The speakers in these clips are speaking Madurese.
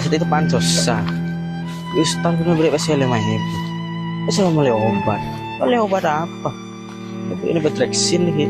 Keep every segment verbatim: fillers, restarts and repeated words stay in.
Sè tètèpan sossa. Ustaz bân bèrri' pèssè lèma èbu. Pèssè la mellè obat. Mellè obat apa? Ini bedreksin lagi.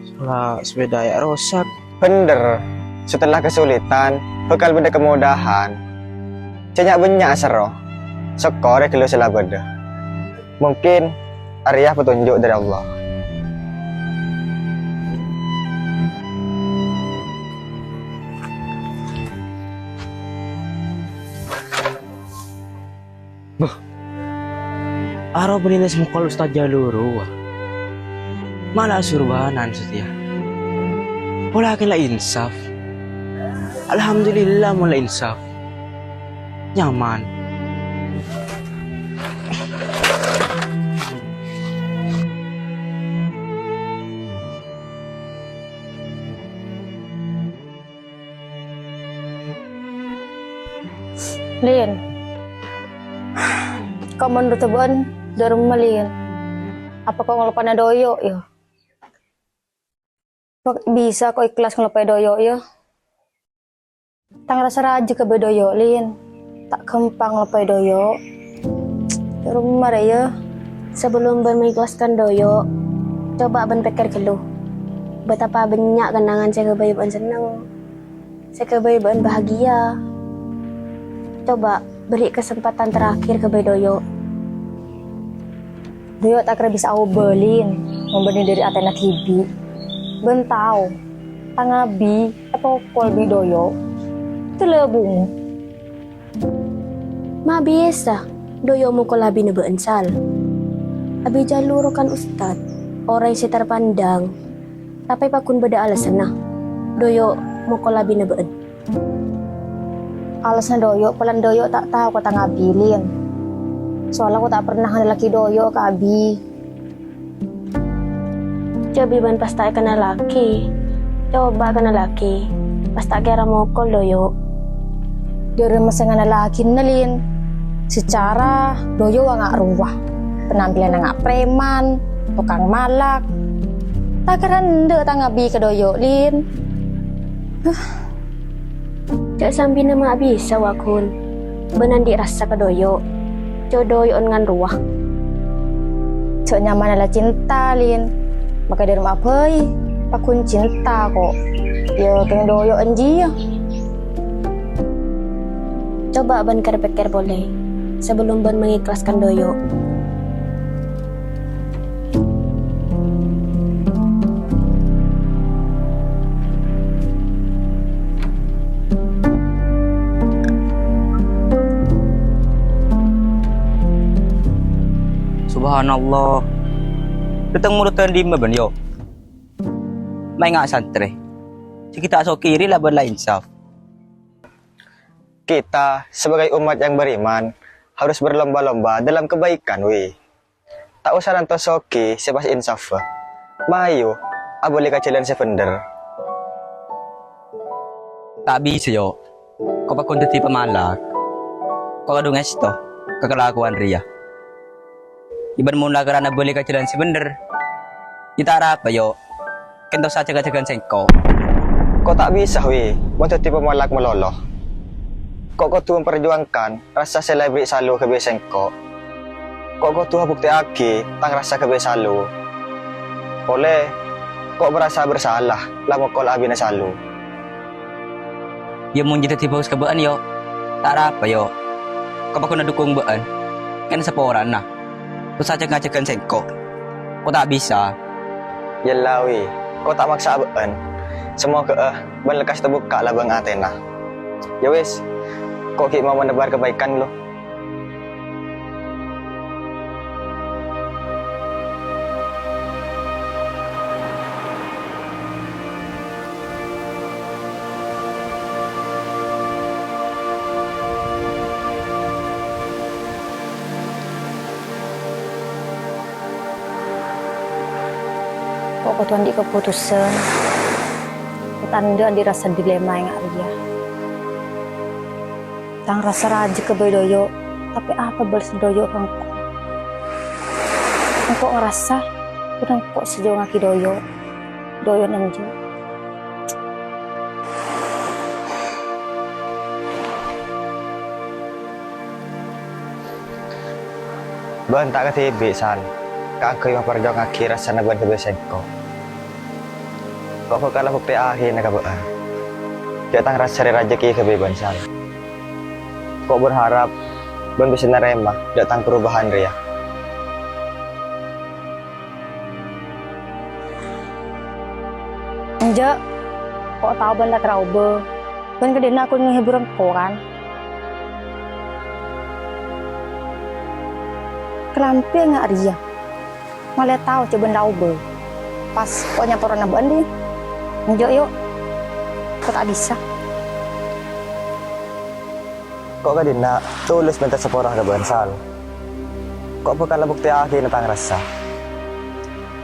Sola sepeda ya rosak. Bhender, setelah kesulitan, bakal bâdâ kemudahan. Jhâ' nya'-bânnya' aserro. Sokkorè ghâllu sè la bâdâ. Mungkin arèya petunjuk dhâri Allah. Bâh, aro bânnè sè mokol Ustaz Jalur rowa. Mala asurbanan satèya. Pola kèng la insaf. Alhamdulillah, mon la insaf. Nyaman. Lin. Ko' menurut bâ'ân, dâ' remma, Lin? Apa ko' ngaloppana Doyo', yâ? Apa bisa ko' ikhlas ngaloppaè Doyo', yâ? Tang rassa rajâ ka bâ'ân Doyo', Lin. Ta' ghâmpang ngaloppaè Doyo'. Dâ' remma rè, yâ. Sabellun bâ'ân mengikhlaskan Doyo', coba bâ'ân pèkkèr ghâllu, bâtapa bânnya' kennangan sè èghâbây bâ'ân senneng, sè èghâbây bâ'ân bahagia. Coba bâri' kasempadhân terakhir ka bâ'ân Doyo'. Doyo' ta' kèra bisa aobâ, Lin, mon bânnè dâri atèna dhibi'. Bâ'ân tao, tang abi èpokol bi' Doyo'. Telabung. Ma' bisa, Doyo' mokol abina bâ'ân, Sal. Abi Jalur kan ustad, orèng sè terpandang. Tapè paggun bâdâ alasanna, Doyo' mokol abina bâ'ân. Alasanna Doyo', polana Doyo' ta' tao ka tang abi, Lin. Soalla ko' ta' pernah nganellaghi Doyo' ka abi. Jhâ' bi' bâ'ân pas ta' èkennallaghi. Coba kennallaghi, pas ta' kèra mokol Doyo'. Dâ' remma sè ngannallaghina, Lin. Secara Doyo' wa nga' rowa. Penampilanna nga' preman, tokang malak. Ta' kèra endâ' tang abi ka Doyo', Lin. Huh. Jhâ' sambina ma' bisa, wa ghun. Bâ'ân andi' rassa ka Doyo'. Jhâ' Doyo'en ngan rowa. Jhâ' nyamana la cinta, Lin. Maka dâ' remma bhâi, paggun cinta ko'. Yâ, kèng Doyo'en jiyâ. Coba bâ'ân kèr-pèkkèr polè, sabellun bâ'ân mengikhlaskan Doyo'. Subhanallah. Dâteng molodhân dimma bâ'ân, Yo'? Ma' enga' santrè. Sè ghi' ta' sokiri la bâ'ân la insaf. Kita sebagai umat yang beriman harus berlomba-lomba dalam kebaikan, wi. Ta' osa ranto soghi sè pas insaf. Mayu, abâli ka jhâlân sè bhendher. Ta' bisa, Yo'. Ko' paggun dhâddhi pamalak. Ko' kadhu ngèsto ka kalakowan rèya. Bân mon la karana abâli ka jhâlân sè bhendher, yâ ta' arapa, Yo'. Kènto sajâgâ-jâgâan sèngko'. Ko' ta' bisa, wi, mon dhâddhi pamalak malolo. Ko' kodhu memperjuangkan rassa sè la èberri' Salu ka bi' sèngko'. Ko' kodhu abuktèyaghi tang rassa ka bi' Salu. Polè, ko' merasa bersalah la mokol abina Salu. Yâ, mon jiyâ dhâddhi bhâghus ka bâ'ân, Yo'. Ta' arapa, Yo'. Ko' paggun adhukung bâ'ân. Kèng saporana. Terros ajâk-ngajâghân sèngko'. Ko' ta' bisa. Yâ la, wi. Ko' ta' maksa bâ'ân. Samoghâ'â bâ'ân lekkas tabukka' labâng atèna. Yâ wis. Ko' ghi' mau menebar kebaikan, lo. Ko' kodhu andi' kaputusan. Ko' tandhâ andi' rassa dilema enga' rèya. Tang rassa rajâ ka bâ'ân Doyo', tapè apa bâles Doyo' ka engko'? Engko' ngarassa, kodhu engko' sè jhâuwângaghi Doyo'. Doyo' nènjhâ. Bâ'ân ta' kadhibi', Sal, kaangghuy maparjuwangngaghi rassana bâ'ân ghâbây sèngko'. Ko' bhâkal abuktèyaghina ka bâ'ân jhâ' tang rassa rèya rajhekkè ghâbây bâ'ân, Sal. Ko' berharap bâ'ân bisa narèma dâ' tang perubahan rèya. Enjâ', ko' tao bâ'ân ta' kèra obâ. Bâ'ân kadhinna' ko' ngehibur engko', kan? Kalambhi nga' rèya. Malè tao jhâ' bâ'ân la obâ. Pas ko' nyaporana bâ'ân, dhi. Enjâ', yo. Ko' ta' bisa. Ko' kadhinna' tulus mènta sapora ka bâ'ân, Sal. Ko' bhâkal abuktèyaghina tang rassa.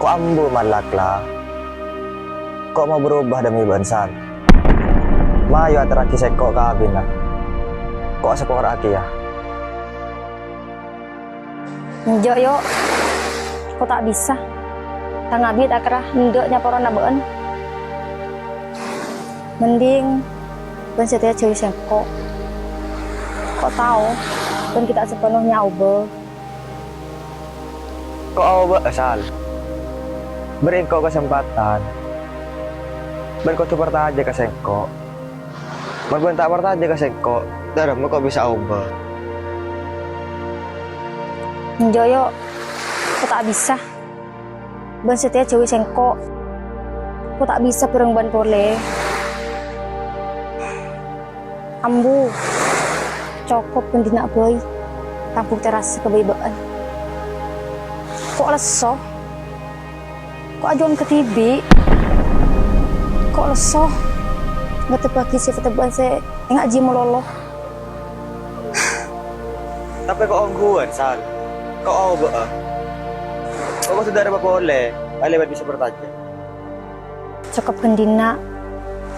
Ko' ambu Malak, la. Ko' mau berubah demi bâ'ân, Sal. Mayu aterraghi sèngko' ka abina. Ko' asapora'aghi, ya. Enjâ', yo. Ko' ta' bisa. Tang abi ta' kèra endâ' nyaporana bâ'ân. Mending bâ'ân satèya jhâuwi sèngko'. Ko' tao, bâ'ân ghi' ta' sapenuhnya obâ. Ko' aobâ'â, Sal. Bâri' engko' kasempadhân. Bâ'ân kodhu parcajâ ka sèngko'. Mon bâ'ân ta' parcajâ ka sèngko', dâremma ko' bisa obâ. Enjâ', yo. Ko' ta' bisa. Bâ'ân satèya jhâuwi sèngko'. Ko' ta' bisa bhâreng bâ'ân polè. Ambu, cokop bâ'ân dinna' bhâi. Tang buktè rassa ghâbây bâ'ân. Ko' lesso. Ko' ajuwân kadhibi'. Ko' lesso. Ngadhebbhâghi sè tetebbhân sè enga' jiyâ malolo. Tapè ko' ongghuwân, Sal. Ko' aobâ'â. Ko' kodhu dâremma polè, alèbât bisa parcajâ. Cokop ghândhina,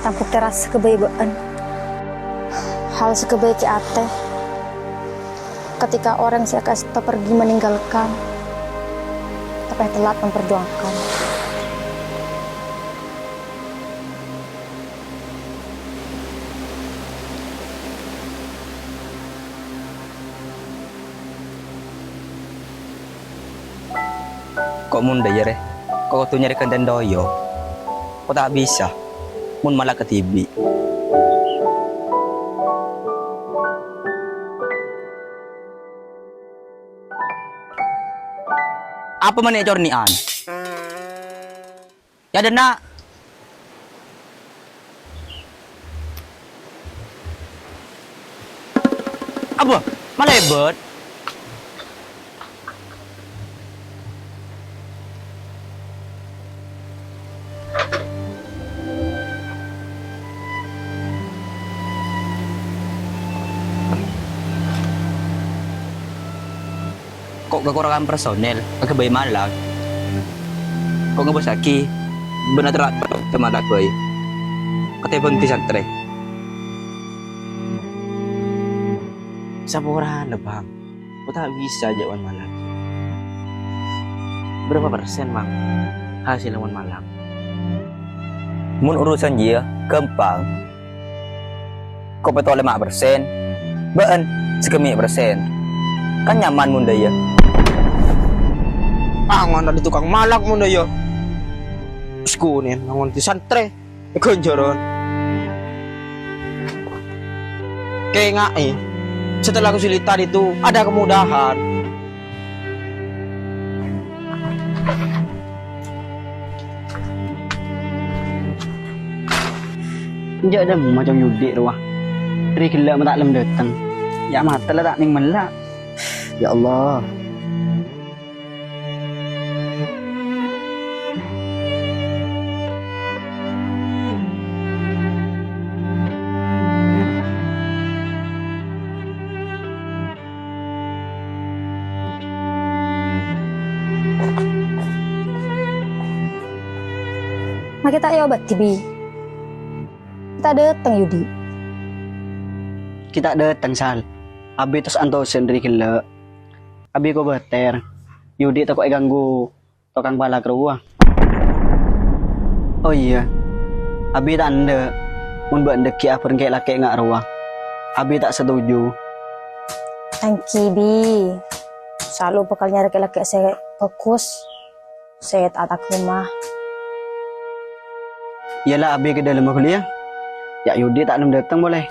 tang buktè rassa ghâbây bâ'ân. Hal sè ghâbây kè atè. Ketika orang sè èkaèsto pergi meninggalkan, tapè telat memperjuangkan. Ko' mon dâ' iyâ rè, ko' kodhu nyarè ghântèna toyo. Ko' ta' bisa, mon Malak kadhibi'. Apa manè corni'an? Ya, dâna. Apa? Malèbât? Ko' kakorangan personel kaghâbây Malak. Ko' ngabâssaghi bân aterro-aterro ka Malak bhâi, katèmbhâng dhi santrè. Saporana, Bang. Ko' ta' bisa jhâ' bân Malak. Berapa persen, Bang, hasèlla bân Malak? Mon urusan jiyâ ghâmpang. Ko' pètto lèma' persen, bâ'ân saghâmè' persen. Kan nyaman mon dâ' iyâ. Angon tadâ' tokang Malak mon dâ' iyâ. Sekonè' angon dhi santrè, ghânjhârân. Kaènga'è, setelah kesulitan itu ada kemudahan. Enjâ' dâmma Cong Yudi rowa. Rè ghellâ' ma' ta' lem dâteng. Ya' matè la ta' nèng mella'. Ya Allah. Makè ta' èobâdhi, Bi? Ta' dâteng, Yudi? Ghi' ta' dâteng, Sal. Abi tos-antosè rè ghellâ'. Abi kobâtèr. Yudi tako' èganggu tokang palak rowa. Oh iyâ, Abi ta' endâ' mon bâ'na dhâggi' abhâreng kè-lakè' nga' rowa. Abi ta' satuju. Èngghi, Bi. Salu bhâkal nyarè lakè' sè bhâghus, sè ta' atagâmma. Iyâ la, Abi ka dâlemma ghâllu yâ. Yâ' Yudi ta' nem dâteng polè.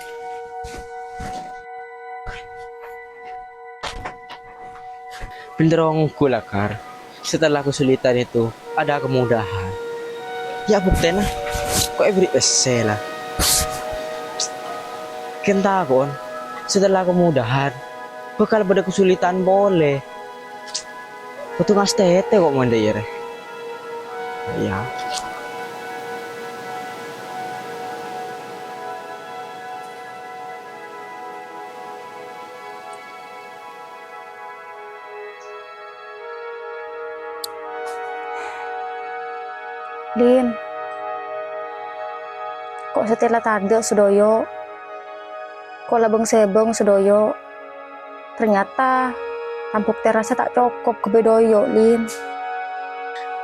Bhender ongghu, Lakar. Setelah kesulitan itu, ada kemudahan. Yâ', buktèna, ko' èberri' pèssè, la. Kèng tako'en, setelah kemudahan, bhâkal bâdâ kesulitan polè. Kodhu ngastètè ko' mon dâ' iyâ, rè. Yâ. Lin, ko' satèya la tadâ' sè dhoyo'? Ko' la bâng-sèbâng sè dhoyo'? Ternyata, rambhuk terasnya ta' cokop ghâbây dhoyo', Lin.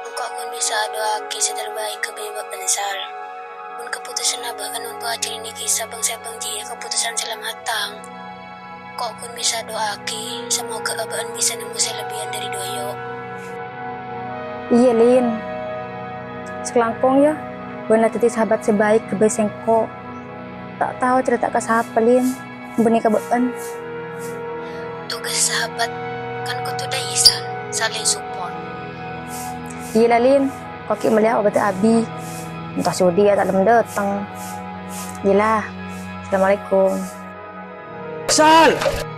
Engko' ghun bisa adu'aaghi sè terbaik ghâbây bâ'na, Sal. Mon kaputosanna bâ'na untuk ajhâlânè kissa bâng-sèbâng jiyâ kaputosan sè la matang. Ko' ghun bisa du'aaghi, semoga abâ'na bisa nemmo sè lebbiyân dâri dhoyo'. Iyâ, Lin. Sakalangkong, yâ, bâ'na dhâddhi sahabat sè baik ghâbây sèngko'. Ta' tao carèta ka sapa, Lin. Bânnè ka bâ'na. Tugas sahabat kan kodhu dâ' iyâ, Sal, saling support. Iyâ la, Lin. Ko' ghi' mellèya obâdhâ Abi. Entah sudi yâ ta' lem dâteng. Iyâ la. Assalamualaikum. Sal!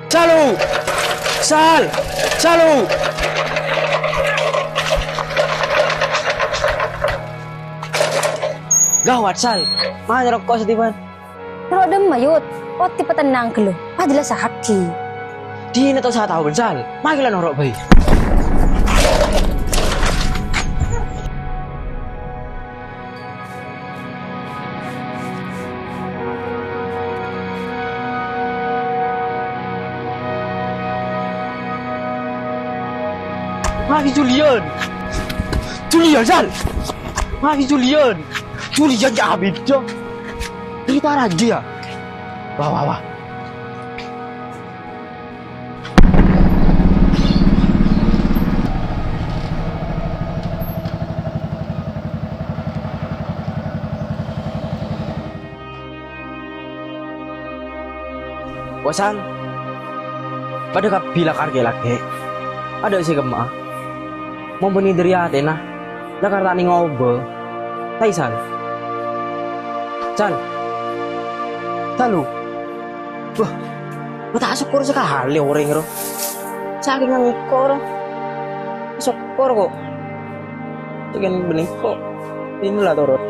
Salu! Sal! Salu! Gawat, Sal. Mana roko' sè tibân? Noro' dâmma, Yut. Oti patennang ghâllu. Pas jelas sahadhi. Dina to sataon, Sal. Mangkèla noro' bhâi. Magi Julian. Julian, Sal. Magi Julian. Julian ya Habib, ya. Cerita raja ya. Wah, wah, wah. Wa Sal, padâ kabbhi la karè lakè'. Adâ' sè kemma'a. Mon bânnè dâri atèna, la karè ta' nèng obâ. Ta'i, Sal. Sal. Salu. Wah, ma' ta' sokkor sakalè orèng, ro. Sakèng engko', ro. Sokkor, ko'. Sakèng bânnè, ko'. Inilah turun.